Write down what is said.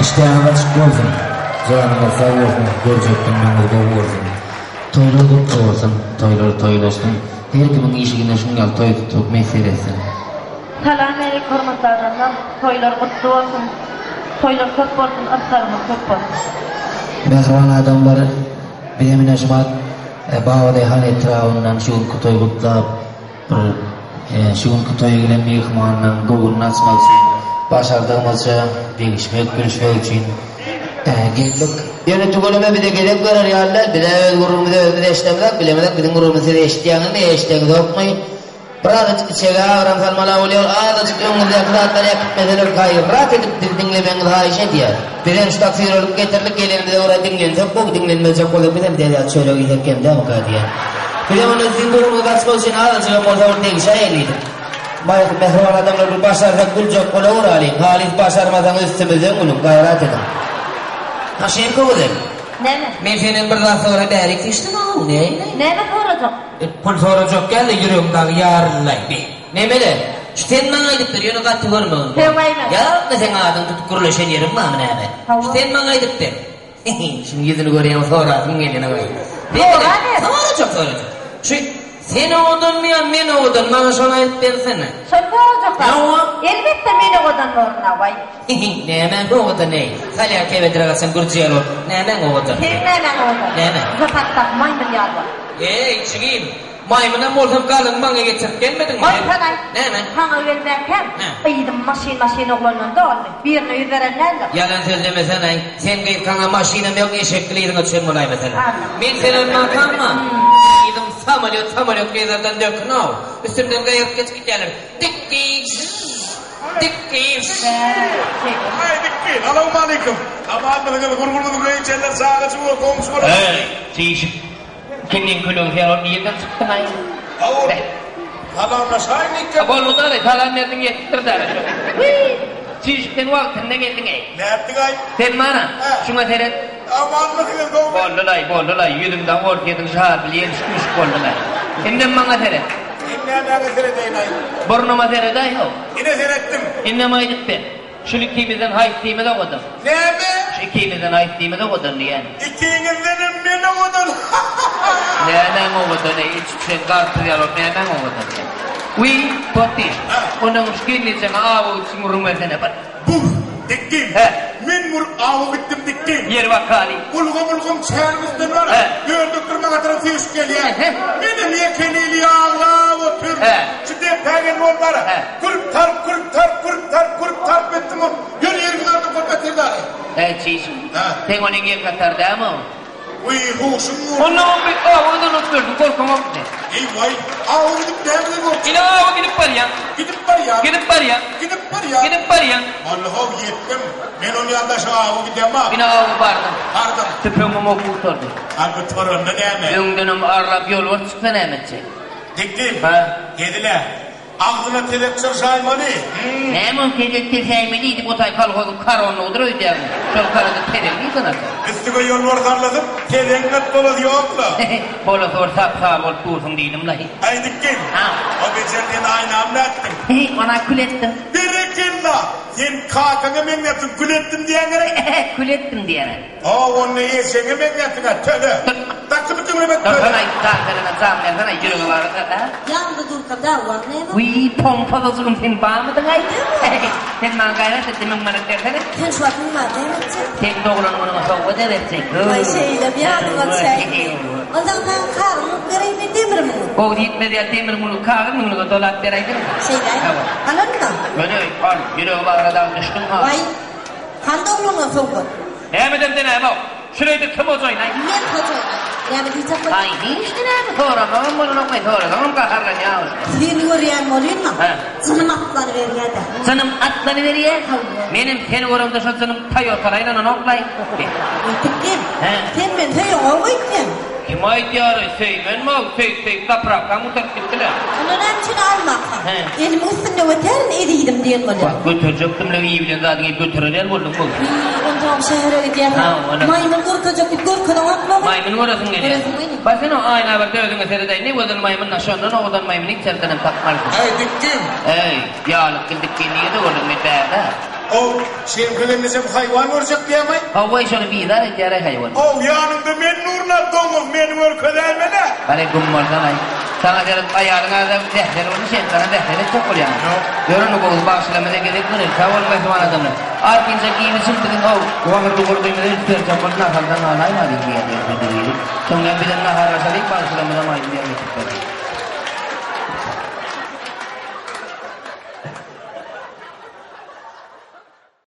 Işdäňiz açyk bolsun, janyňyz sag bolsun, görjek günleriňiz gowy bolsun. Toýlar gutly bolsun, toýlar toýlaşsyn, her kimiň işiginde şuň ýaly toý tutmak miýesser etsin. Salam aleýk hormatly adamlar toýlar gutly bolsun toýlar köp bolsun yrsgalyňyz köp bolsun. Mähriban adamlar bizem ine şumat Babadaýhan etrabyndan şu günki toýy gutlap bir şu günki toýa gelen myhmanlaryň göwnüni açmak üçin başardygymyzça degişmek gülüşmek üçin geldik. Ýöne tüweleme bize gezek berer ýaly däl bizä öz gürrüňimizi özümiz eşidemzok bilemizok biziň gürrüňimizi siz eşidýäňizmi eşideňizokmy. Birazajyk içegä agram salmaly bolýar, azajyk öňüňizdäki zatlary äkitmeseler gaýrat edip bizi diňlemegiňizi haýyş edýäs. Bizem şu tak süýrelip getirdik, gelenimize görä diňlensek gowy, diňlenmejek bolsak bizem derýa çörek iýsek kem dälmika diýýän. Bizem onda siziň göwnüňizi açmak üçin azajygam bolsa bir degişäýeli diýdik. Mähriban adamlar bir başarsak güljek bolaweralyň, halys başarmasaňyz üstümizden gülüň, gaýrat ediň. Ha Şenko gözel. Näme? Men senden bir zat soraý bärik seçdim-ow, näme? Näme sorajak? Pul sorajak däl-de ýüregiň dagy ýaryllaý. Bi, nemele, şu sen maňa aýdyp ber, ýöne gaty görmegin. Sögäýme. Ýa-da seň adyňy tutup gürleşen ýerim barmy näme? Hawa. Şu sen maňa aýdyp ber. Şuň ýüzüni görýäň sorasym gelýän-ow. Soraber. Sorajak, sorajak. Şu sen owadanmy ýa men owadan, maňa şony aýdyp bersene. Şony sorajak zat. Hawa. Elbetde men owadan borun-a, waý. Nämäň owadan-eý? Salýa kebedire gaçan gürji ýaly bolup, nämäň owadan? Seň nämäň owadan? Näme? Zopakdaky maýmyn ýaly bolup. Eý, jigim, maýmynam bolsam galyňy maňa getirip gelmediňmi? Goýsanaý! Näme? Saňa gelmänkäm, Hä? yzym maşyn-maşyn oglandan doldy. Birine ýüz beren däldir. Ýalan sözlemesen-aý. Sen gyzkaňa maşynam ýok, eşekli yzyňa düşen bolaýmasana. Alla. Men senem makamma? Yzym samolýot, samolýot gyzlardan dökün-ow. Üstümden gaýyryp geçip gidýärler. Dikgi, žžžž. Dikgi. Aý Dikgi, salowmaleýkim. Amanmysyňyz, gurgunmysyňyz, öý-içerler, çaga-çuga, goňşy-golam. Eý, çişik. Kimniň külügi sen ol nirden çykdyň-aý? Hawa, salamlaşaýyn Dikgi. Boldy-da, salam berdiň ýetipdir-dä. Wiý, çişik sen wagtynda geldiň-eý. Nätdiň-aý? Sen mana, şuňa seret. Amanmysyňyz, gowmy? Boldy-laý, boldy-laý, ýüzüňden Orsýetiň şarpyly ýenişik-müşük boldy-laý. Indem maňa seret. Indi nämäňe seredeýin-aý? Burnuma seredäý-how. Ine seretdim. Indem aýdyp ber. Şul ikimizden haýsymyz owadan? Näme? Şu ikimizden haýsymyz owadan diýýän. Ikiňizdenem men owadan. Nämäň owadan-eý, içi düşen garpyz ýaly bolup nämäň owadan? Wiý, Potdyş, onnoň şu gelnejeňe awa gitişiň gürrüň bersene bir. Buh, dikdim. Hä. Men bur awa gitdim dikdim. Ýeri bakaly. Ulgam-ulgam çäriň üstünden bar. Hä. Ördekler maňa tarap süýşüp gelýär. Hä. Menem ýeke nili aglap otyryn. Hä. Şu depä gelip ol bar. Hä. Gürp tarp, gürp tarp, gürp tarp, gürp tarp etdim ol. Ýör ýerimizi aldyk bolup ýatyrdy. Hä, çişim. Hä. Seň onuň ýeke dämi o? Wiý, huşuň gursun. Onda ol bir awa giden ötmerdi, gorkaňokmy? Eý, waý, awa gidip näme bilen gorkjak? Ine awa gidip barýaň. Gidip barýan. Gidip barýaň. Gidip barýan. Gidip barýaň. Walla-how, ýetdim. Men ol ýandaşa awa gidemok. Ine awa bardym. Bardym. Tüpeňim ok gutardy. A gutaranda näme? Öňdenem arlap ýolbars çyksa näme etjek? Dikdim. Hä? Gezile. Agzyna tezek çyrşaýmaly. Näme ol tezek çyrşaýmaly diýdip o taý kolhozyň karonlygydyr öýdýäňmi? Şol karada tezek diýsen ata. Üstüňe ýolbars arladyp, tezegiň gyt bolasy ýok-la. Bolasy bir sap-sary bolup dursuň diýdim-laý. Aý dikgin. Ha. O bejerdiýen aýnamy nätdiň? Heý, ona kül etdim. Berekella! Sen kakaňa meňzäpsiň, kül etdim diýýäň gerek? Kül etdim diýýän-ä. Haw, onda ejeňe meňzäpsiň-ä, töle! Daky bütünlemek töle! Dursana, jansereme, jan bersene, ýürege barasana. Ýanyňda durka dawaň näme? Wiý, pompalajygym, sen barmydyň-aý? Sen maňa gaýrat et-de, müň manat bersene. Sen şu wagt müň manat näme etjek? Seň doglan günüňe sowgat eberjek. Waý, şeýlemi ýadyňa düşäýdi. Onsoň saňa kagyz müňlük bereýinmi, demir müňlük? Gowy diýtmez ýaly demir müňlük kagyz müňlüge dolap beräýsene. Şeýdäými? Hawa. Alaryn-da. Göni, al, ýüregi bagra dagy düşdüň-ha. Waý, hany doglan sowgat? Nämeden näme-ow? Şureýde kim hojaýyn-aý? Men hojaýyn-aý. Näme diýjek bolýaň? Aý, hiç-de näme, soramagam bolanok-aý, sorasaňam gaharlanýa-ow. Seni görýän bolýan-a, Hä? jynym atlanyberýä-dä. Jynym atlanyberýä? Hawa. Menem seni göremde şol jynym Toýota-la aýlananok-laý. Eý, Tikgin, Hä? sen meni söýeňok öýtýän. Kim aýdýar-aý, söýmenmi-ow, söýüp-söýüp zaprawkam gutaryp gitdi-le. Onda näme üçin almaka? Hä? Elimiň üstünde göterin, ezizim diýen bolýar. Wah, göterjekdim-le, iýibilen zadyňy iýip göterer ýaly bolduň bu. Wiý, onsoňam şähere gidýärkä, Ha, ony. maýmyn görkezjek diýip görkezeňokmy? Maýmyn göresiň gelýär. Göresim gelýär. Bar sen o aýna bir-de özüňe seredeý, ne gözel maýmyn-da, şondan owadan maýmyny hiç ýerdenem tapmarsyň. Äý, Dikgin! Äý, ýalyk gil Dikgin nirede gördüň men bärde? Ow, Şemsi gelnejem haýwan görjek diýämaý? Hawa, şony bizar edýär-aý haýwan. Ow, ýanyňda men durun-a, doňuz, meni görkezäýmeli-ä. Hany güm bolsanaý. Saňa seret aýalyň adam zährer boldy, sen saňa zährer etjek bolýaň. Ýok. Ýör onda gowusy bagşylarymyza gezek bereli. Sag boluň mähriban adamlar. Artynja iýip-içip biziň ow, wagyr-wugurdymyzy üns berjek bolup nahardan galaýmalyň diýýär diýen sözi biri. Soň hem bizem naharlaşalyň, bagşylarymyzam aýdym ýerine ýetirip bersin.